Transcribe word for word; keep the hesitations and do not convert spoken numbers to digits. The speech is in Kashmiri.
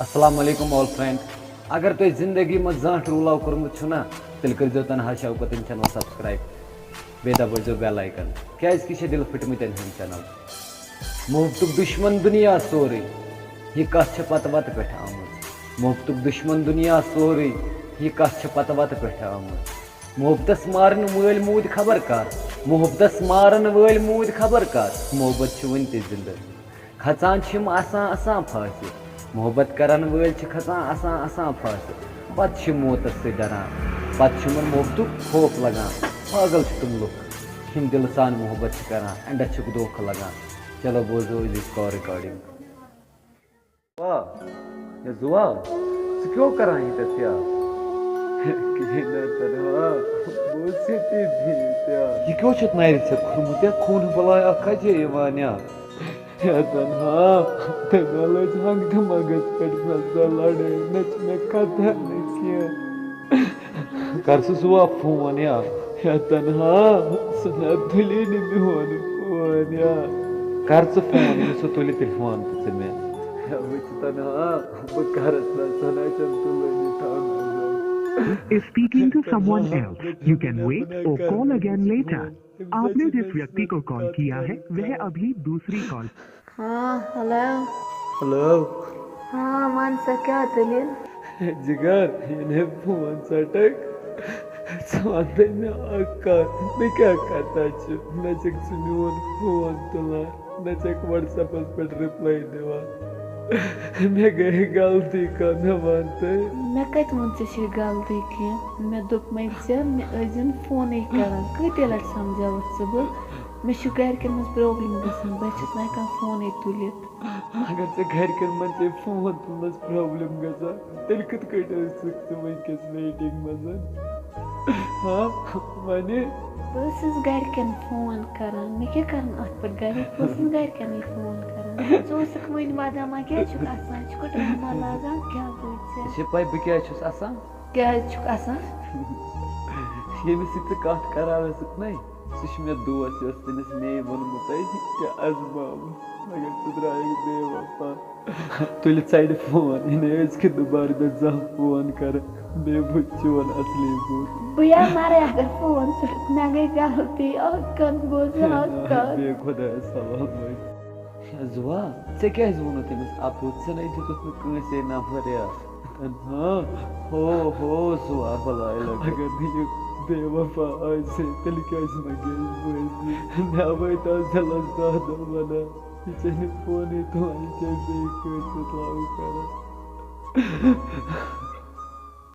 السلام علیکم all friend، اگر تۄہہِ زندگی منٛز زانٛہہ ٹرٛوٗ لو کوٚرمُت چھُ نا، تیٚلہِ کٔرۍزیو تنہا شوکتٕنۍ channel subscribe، بیٚیہِ دبٲیزیو bell icon، کیٛازِ کہِ چھِ دِل پھٕٹمٕتٮ۪ن ہُنٛد channel۔ محبتُک دُشمن دُنیا سورُے، یہِ کتھ چھِ پتہٕ وتہٕ پٮ۪ٹھ آمٕژ۔ محبتُک دُشمن دُنیا سورُے، یہِ کتھ چھِ پتہٕ وتہٕ پٮ۪ٹھ آمٕژ۔ محبتس مارن وٲلۍ موٗدۍ خبر کر، محبتس مارن وٲلۍ موٗدۍ خبر کر، محبت چھُ وُنہِ تہِ زندٕ۔ کھژان چھِم اسان اسان پھاسہِ، محبت کرن وٲلۍ چھِ کھژان اسان اسان پھاسہِ۔ پتہٕ چھِ موتس سۭتۍ ڈران، پتہٕ چھِ یِمن محبتُک خوف لگان۔ پاگل چھِ تِم لُکھ، یِم دِلہٕ سان محبت چھِ کران، اینڈس چھُکھ دھوکہٕ لگان۔ چلو بوزو أزِچ call recording۔ واہ، یا زُوا، ژٕ کیٛاہ کران ییٚتٮ۪تھ یا؟ کِہیٖنۍ نہ تنہا، بہٕ اوسُس ییٚتی بِہِتھ یا۔ یہِ کیٛاہ چھُتھ نَرِ ژےٚ کھوٚرمُت یا؟ خوٗنہٕ بلاے اکھ کَتہِ چھےٚ یِوان یا؟ یا تنہا، تنہا لٔج ہنٛگ دٮ۪ماغس پٮ۪ٹھ مےٚ سۄ لڑٲے، نہ چھِ مےٚ کھتان نہ کینٛہہ۔ کر ژٕ زُوا فون یا؟ یا تنہا، سُہ نہ تُلی نہٕ میون فون یا۔ کر ژٕ فون، ییٚلہِ سُہ تُلہِ تیٚلہِ فون تہٕ ژٕ مےٚ۔ یا وٕچھ تنہا، بہٕ کرس نہ، سۄ نہ چھَنہٕ تُلٲنی تھاونہٕ۔ Is speaking to someone else. You can wait or call again later. आपने जिस व्यक्ति को कॉल किया है, वह अभी दूसरी कॉल। ہاں، ہیلو۔ ہیلو۔ ہاں، وَن سا، کیٛاہ دٔلیٖل؟ جِگر، یہِ نے فون ژَٹَکھ۔ ژٕ وَن تہٕ مےٚ اَکھ کَتھ، مےٚ کیٛاہ کَتھا چھِ؟ نہ چھَکھ ژٕ میون فون تُلان، نہ چھَکھ WhatsApp-س پٮ۪ٹھ reply دِوان۔ مےٚ گٔے غلطی کانٛہہ، مےٚ وَن تہٕ۔ مےٚ کَتہِ ووٚن ژےٚ چھے غلطی کینٛہہ؟ مےٚ دوٚپمَے ژےٚ، مےٚ ٲسۍ زَن فونٕے کَران۔ کۭتیاہ لَٹہِ سَمجھاوَتھ ژٕ بہٕ؟ مےٚ چھُ گَرِکٮ۪ن منٛز problem گژھان، بہٕ چھَس نہٕ ہٮ۪کان فونٕے تُلِتھ۔ اگر ژےٚ گَرِکٮ۪ن منٛز ژےٚ فون تُلنَس problem گژھان، تیٚلہِ کِتھ کٲٹھۍ ٲسٕکھ ژٕ وٕنکٮ۪س waiting منٛز؟ ہاں، وَنہِ؟ بہٕ ٲسٕس گَرِکٮ۪ن فون کَران، مےٚ کیٛاہ کَرُن اَتھ پٮ۪ٹھ گَرِکۍ؟ بہٕ ٲسٕس گَرِکٮ۪نٕے فون کَران۔ ژٕ اوسُکھ وٕنہِ وَدان، وۄنۍ کیٛازِ چھُکھ اَسان؟ ژٕ چھُکھ drama لاگان، کیٛاہ گوٚو ژےٚ؟ ژےٚ چھےٚ پَے بہٕ کیٛازِ چھُس اَسان؟ کیٛازِ چھُکھ اَسان؟ ییٚمِس سۭتۍ ژٕ کَتھ کَران ٲسٕکھ نَے، سُہ چھُ مےٚ دوس، یہِ اوس تٔمِس مے ووٚنمُت تۄہہِ کہِ آزماوُن، مگر ژٕ درٛایَکھ بے وفا۔ تُلہِ ژَرِ فون، یہِ نہٕ أزکہِ دُبارٕ مےٚ زانٛہہ فون کَرٕ، بیٚیہِ وٕچھ چون اَصلی بُتھ۔ بہٕ یا مَرٕ اگر فون ژَٹَکھ، مےٚ گٔے غلطی، اَکھ کَتھ بوز، اَکھ کَتھ۔ بے خۄدایَس حوالہٕ وۄنۍ۔ زُوا، ژےٚ کیٛازِ ووٚنُتھ تٔمِس اَپُز؟ ژےٚ نَے دیُتُتھ نہٕ کٲنٛسے نمبر یا۔ تنہا، ہو، ہو، زُوا بلاے لگے۔ اگر نہٕ یہِ بے وفا آسہِ ہے، تیٚلہِ کیٛازِ مہ گٔیَس بٲزی؟ مےٚ وٲتۍ آز دِلس دَہ دۄہ وَنان، یہِ چھےٚ نہٕ فونٕے تُلان، یہِ چھےٚ بیٚیہِ کٲنٛسہِ سۭتۍ love کران۔